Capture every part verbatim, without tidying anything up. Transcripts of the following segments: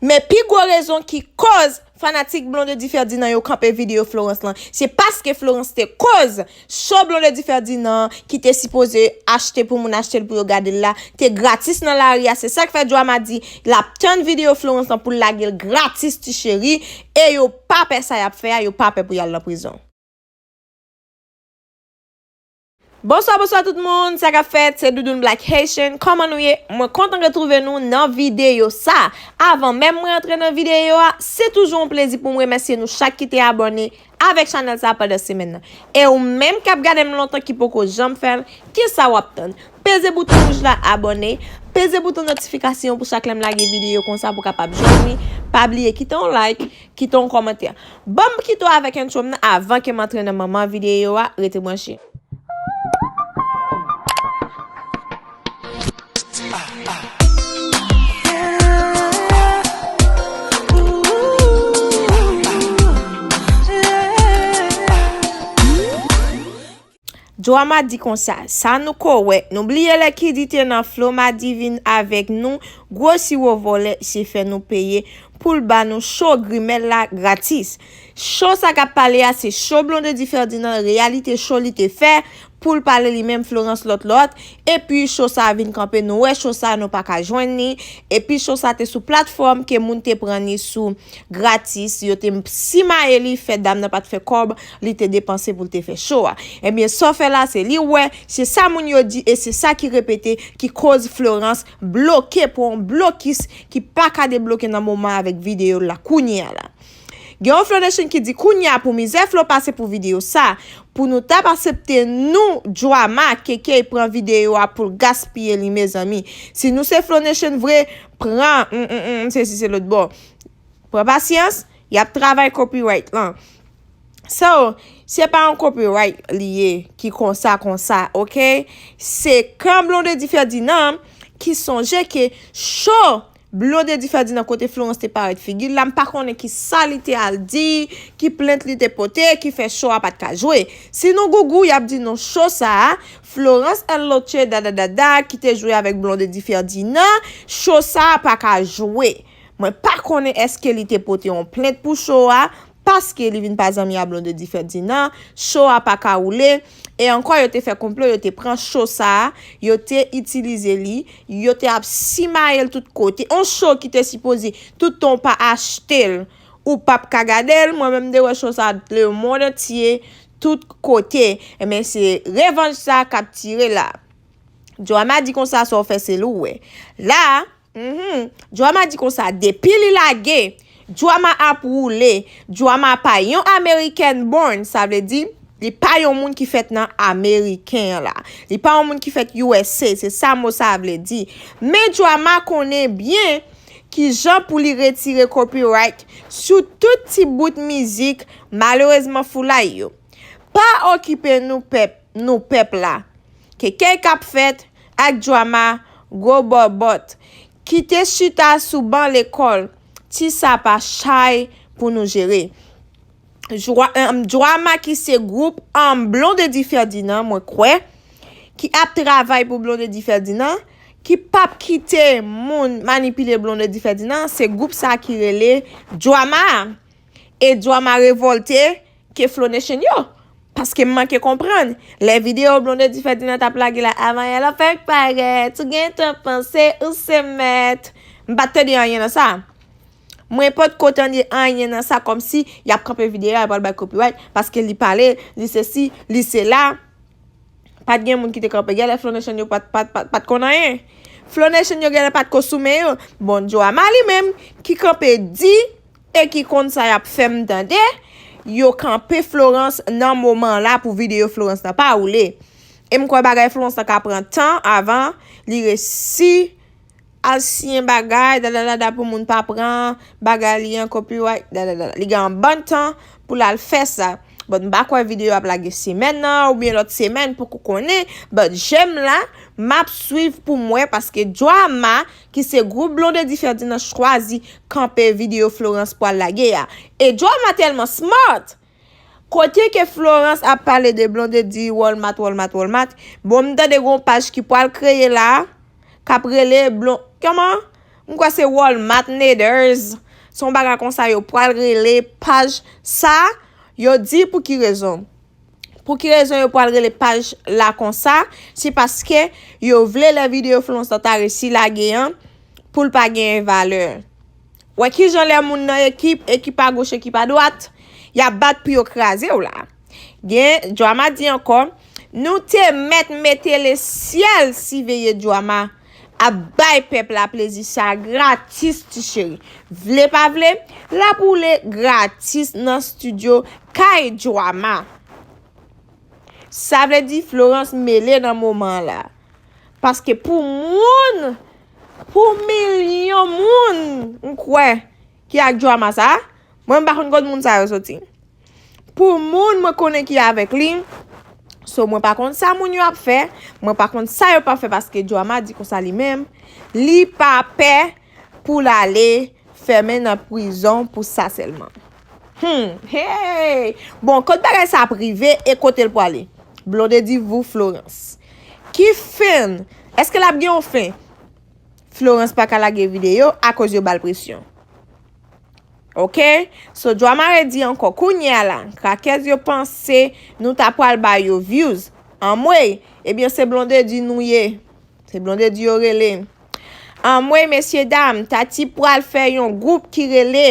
Men pi gwo rezon ki koz fanatik Blondedy Ferdinand yo kanpe videyo Florence lan, se paske Florence te koz cho Blondedy Ferdinand ki te sipoze achte pou moun achte l pou yo gade l la, te gratis nan lari a. Se sa k fè Joama di l ap tann videyo Florence lan pou l lage l gratis, ti cheri. E yo pa pè sa y ap fè a, yo pa pè pou y al nan prizon. Bonswa, bonswa tout moun, sa k ap fèt? Se Doudoune Black Haitian. Kòman nou ye? Mwen kontan retwouve nou nan videyo sa. Avan menm mwen antre nan videyo a, se toujou yon plezi pou m remèsye nou chak ki te abòne avèk chanèl sa pandan semèn nan. E ou menm k ap gade m lontan ki poko janm fè l, kisa w ap tann? Peze bouton wouj la, abòne, peze bouton notifikasyon pou chak lè m lage videyo konsa pou w kapab jwenn li. Pa bliye kite yon like, kite yon kòmantè. Ban m kite w avèk entwo m nan avan ke m antre nan manman videyo a, rete branche. Joama di konsa, sa nou ko wè, nou bliye lè Kiddy te nan Flo Madi vin avèk nou, gwo siwo vòlè, se fè nou peye pou l ba nou cho grimèl la gratis. Cho sa k ap pale a, se cho Blondedy Ferdinand, reyalite cho li te fè, pou l pale li menm Florence lòt lòt, epi cho sa vin kanpe, nou wè cho sa nou pa ka jwenn li, epi cho sa te sou platfòm ke moun te pran li sou gratis, yo te simaye li, fè dam nan pa t fè kòb, li te depanse pou l te fè cho a. Ebyen, sa w fè la, se li w wè, se sa moun yo di e se sa ki repete, ki koz Florence bloke, pran yon blokis ki pa ka debloke nan moman avèk videyo l la kounye a la. Gen yon Flo Nation ki di kounye a pou mizè Flo pase pou videyo sa, pou nou t ap aksepte nou, Joama, Keke pran videyo a pou l gaspiye li, mezanmi. Si nou se Flo Nation vre, pran, mm, mm, mm, se si se lòt bò. Pran pasyans, y ap travay copyright lan. So, se pa yon copyright li ye ki konsa, konsa, oke? Se kan Blondedy Ferdinand ki sonje ke cho Blondedy Ferdinand kote Florence te parèt figi l la, m pa konnen ki sa li te al di, ki plent li te pote, ki fè cho a pa t ka jwe. Si nou gougou, y ap di nou cho sa a, Florence L Loche, da, da, da, da, ki te jwe avèk Blondedy Ferdinand, cho sa a pa ka jwe. Mwen pa konnen èske li te pote yon plent pou cho a, paske li vin pa zanmi a Blondedy Ferdinand, cho a pa ka woule. E ankò, yo te fè konplo, yo te pran cho sa a, yo te itilize li, yo te ap simaye l tout kote. On cho ki te sipoze, tout tan w pa achte l, ou p ap ka gade l. Mwen menm, m te wè cho sa a lemonn antye, tout kote. Ebyen, se revanj sa k ap tire la. Joama di konsa, sa w fè, se li w wè. La, Mhm. Joama di konsa, depi li lage, Joama ap woule. Joama pa yon American born, sa vle di, li pa yon moun ki fèt nan Ameriken an la. Li pa yon moun ki fèt U S A, se sa mo sa vle di. Men Joama konnen byen kijan pou li retire copyright sou tout ti bout mizik, malerezman, foulay yo. Pa okipe nou pèp, nou pèp la. Keke k ap fèt ak Joama, gwo bòbòt, ki te chita sou ban lekòl, ti sa pa chay pou nou jere. Jwa-, em, Joama ki se gwoup, em, Blondedy Ferdinand, mwen kwè, ki ap travay pou Blondedy Ferdinand, ki p ap kite moun manipile Blondedy Ferdinand, se gwoup sa ki rele Joama. E Joama revòlte ke Flo Nation yo. Paske m manke konprann. Lè videyo Blondedy Ferdinand t ap lage la, avan yè la fèk parèt, ou gentan panse ou se mèt. M pa t tande anyen nan sa. Mwen potko tande anyen nan sa, kòmsi y ap kanpe videyo a, y ap al bay copyright, paske li pale, li sesi, li sela. Pa t gen moun ki te kanpe. Genlè Flo Nation yo pa t, pa t, pa t, pa t konn anyen. Flo Nation yo genlè pa t ko sou men yo. Bon, Joama li menm, ki kanpe di, e ki konn sa y ap fè m tande, yo kanpe Florence nan moman la pou videyo Florence lan pa woule. E m kwè bagay Florence lan ka pran tan avan li resi al siyen bagay, dadadada pou moun pa pran bagay li an copyright, dadadada. Li gen yon bann tan pou l al fè sa. But m pa kwè videyo ap lage semèn nan oubyen lòt semèn, poko konnen. But jem la, m ap swiv pou m wè, paske Joama, ki se gwoup Blondedy Ferdinand, chwazi kanpe videyo Florence pral lage a. E Joama tèlman smart! Kote ke Florence ap pale de Blondedy, Walmart, Walmart, Walmart, bon, m tande gon paj ki pral kreye la, k ap rele Blon-, kòman? M kwè se Walmart Naders. Se yon bagay konsa yo pral rele paj sa. Yo di pou ki rezon. Pou ki rezon yo pral rele paj la konsa? Se paske yo vle lè videyo Florence lan ta resi lage an pou l pa genyen valè. Wè kijan lè moun nan ekip, ekip agoch, ekip adwat, y ap bat pou yo kraze w la. Gen, Drama di ankò, nou te mèt mete lesyèl siveye Drama ap bay pèp la plezi sa gratis ti cheri. Vle pa vle, l ap woule gratis nan estidyo kay Drama. Sa vle di Florence mele nan moman an la. Paske pou moun, pou milyon moun, m kwè, ki ak Drama sa, mwen m pa konn kot moun sa yo soti. Pou moun mwen konnen ki avèk li, so mwen pa konn sa moun yo ap fè, mwen pa konn sa yo p ap fè paske Drama di konsa li menm, li pa pè pou l ale fèmen nan prizon pou sa sèlman. Hmm, hey! Bon, kot bagay sa ap rive e kote l pwale? Blondedy voue Florence. Ki fen? Èske l ap gen yon fen? Florence pa ka lage videyo akoz yo ba l presyon. Ok? So, Drama redi ankò. Kounye a la, krakèz yo panse nou ta pwal ba yo views. Anmwey, ebyen se Blondedy nou ye. Se Blondedy yo rele. Anmwey, mesye dam, Tati pwal fè yon gwoup ki rele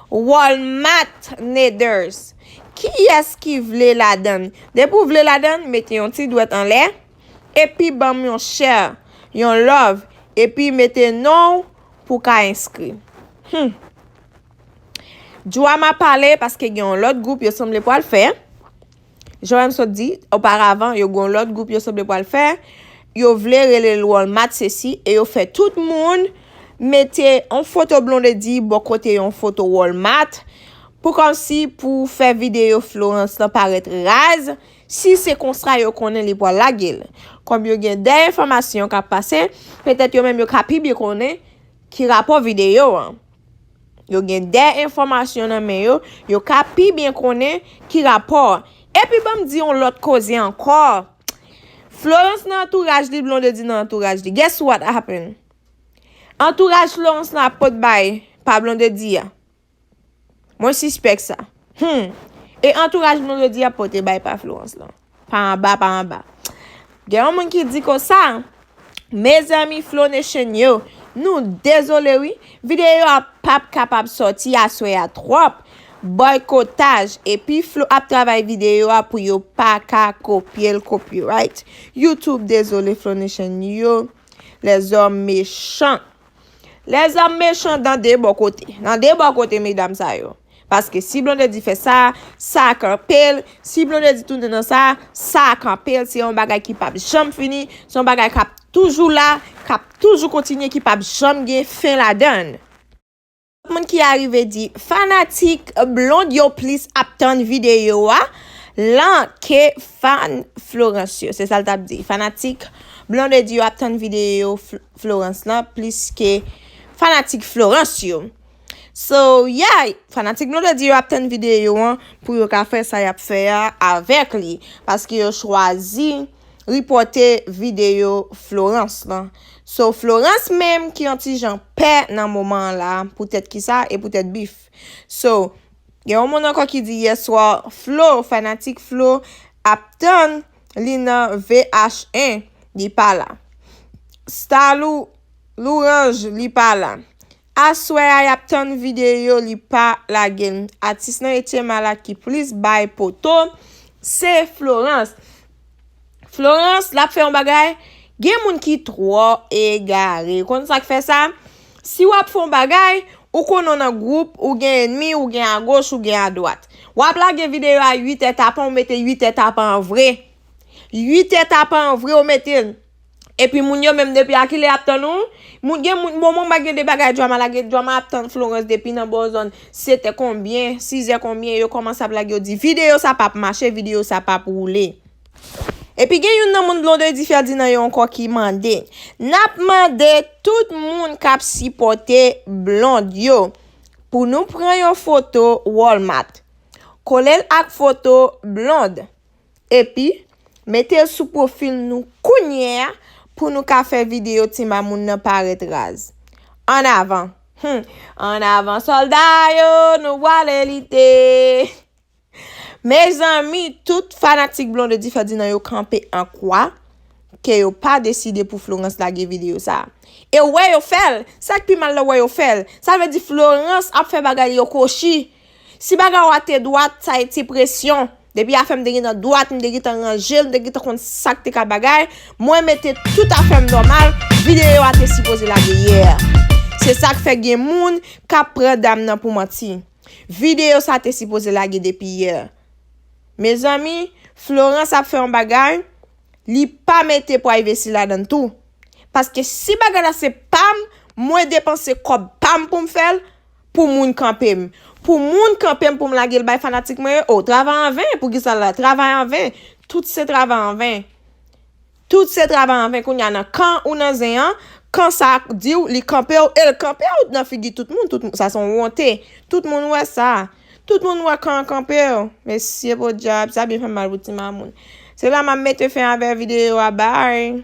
Walmart Naders. Kiyès ki vle ladann? Depi w vle ladann, mete yon ti dwèt anlè, epi ban m yon share, yon love, epi mete non w pou w ka enskri. Hmm. Drama pale paske gen yon lòt gwoup yo sanble pwal fè. Jan m sot di oparavan, yo gen yon lòt gwoup yo sanble pwal fè. Yo vle rele l Walmart sesi e yo fè tout moun mete yon foto Blondedy bò kote yon foto Walmart pou kòmsi pou fè videyo Florence lan parèt raz. Si se konsa yo konnen li pwal lage l. Kòm yo gen de enfòmasyon k ap pase, petèt yo menm yo ka pi byen konnen ki rapò videyo an. Yo gen de enfòmasyon nan men yo, yo ka pi byen konnen ki rapò. Epi ban m di yon lòt koze ankò. Florence nan antouraj li, Blondedy nan antouraj li. Guess what happened? Antouraj Florence lan ap pot bay pa Blondedy a. Mwen sispèk sa. Hmm. E antouraj Blondedy ap pote bay pa Florence lan. Pa anba, pa anba. Gen yon moun ki di konsa, mezanmi Flow Nation yo, nou dezole wi. Videyo a p ap kapab sòti aswè a twòp bòykotaj. Epi Flow ap travay videyo a pou yo pa ka kopye l copyright. YouTube dezole Flow Nation yo. Lèzòm mechan. Lèzòm mechan nan de bò kote. Nan de bò kote, medam sa yo. Paske si Blondedy fè sa, sa kanpe l. Si Blondedy tounen nan sa, sa kanpe l. Se yon bagay ki p ap janm fini. Se yon bagay k ap toujou la, k ap toujou kontinye, ki p ap janm gen fen ladan l. Moun ki arive di, fanatik Blonde yo plis ap tann videyo a lan ke fan Florence yo. Se sa l t ap di. Fanatik Blondedy yo ap tann videyo Fl-, Florence lan plis ke fanatik Florence yo. So, yeah, fanatik Blondedy yo ap tann videyo an pou yo ka fè sa y ap fè a avèk li. Paske yo chwazi ripòte videyo Florence lan. So, Florence menm ki yon ti jan pè nan moman an la, poutèt kisa e poutèt bif. So, gen yon moun ankò ki di yèswa, Flow, fanatik Flow ap tann li nan V H un, li pa la. Stalou, Lourange, li pa la. Aswè a, y ap tann videyo, li pa lage l. Atis nan H M A la ki plis bay poto, se Florence. Florence, l ap fè yon bagay, gen moun ki twò egare. Ou konn sa k fè sa? Si w ap fè yon bagay, ou konnen w nan gwoup, ou gen ènmi, ou gen agoch, ou gen adwat. W ap lage videyo a uit è tapan, ou mete uit è tapan an vre. Uit è tapan an vre, ou mete l. Epi moun yo menm depi a kilè y ap tann ou? Moun gen moun, bon, mwen pa gen de bagay Drama lage, Drama ap tann Florence depi nan bò zòn sèt è konbyen, sis è konbyen, yo kòmanse ap lage, yo di videyo sa p ap mache, videyo sa p ap woule. Epi gen youn nan moun Blondedy fè di nan yo ankò ki mande, n ap mande tout moun k ap sipòte Blonde yo pou nou pran yon foto Walmart. Kole l ak foto Blonde. Epi, mete l sou pwofil nou kounye a pou nou ka fè videyo ti mamoun nan parèt raz. An avan. Hmm. An avan, sòlda yo, nou pwale lite. Mezanmi, tout fanatik Blondedy Ferdinand yo kanpe an kwa ke yo pa deside pou Florence lage videyo sa. E w wè yo fè l, sa k pi mal la, w wè yo fè l. Sa vle di Florence ap fè bagay yo kochi. Si bagay w a te dwat, sa e ti presyon. Depi afè m te gentan dwat, m te gentan ranje l, m te gentan konn sa k te ka bagay, mwen mete tout afè m nòmal, videyo a te sipoze lage yè. Se sa k fè gen moun k ap pran dam nan pou manti. Videyo sa te sipoze lage depi yè. Mezanmi, Florence ap fè yon bagay, li pa mete privacy ladan l tou. Paske si bagay la se pa m, mwen depanse kòb pa m pou m fè l, pou moun kanpe m. Pou moun kanpe m pou m lage l bay fanatik mwen yo, o, travay anven, poukisa la? Travay anven. Tout se travay anven. Tout se travay anven. Kounye a nan kan ou nan zen an, kan sa di w, li kanpe w, e l kanpe w nan figi tout moun, tout moun. Sa se yon wonte. Tout moun wè sa. Tout moun wè kan an kanpe w. Mesye podyab, sa byen fè m mal pou ti mamoun. Se la m ap mete fen avè videyo a, bay.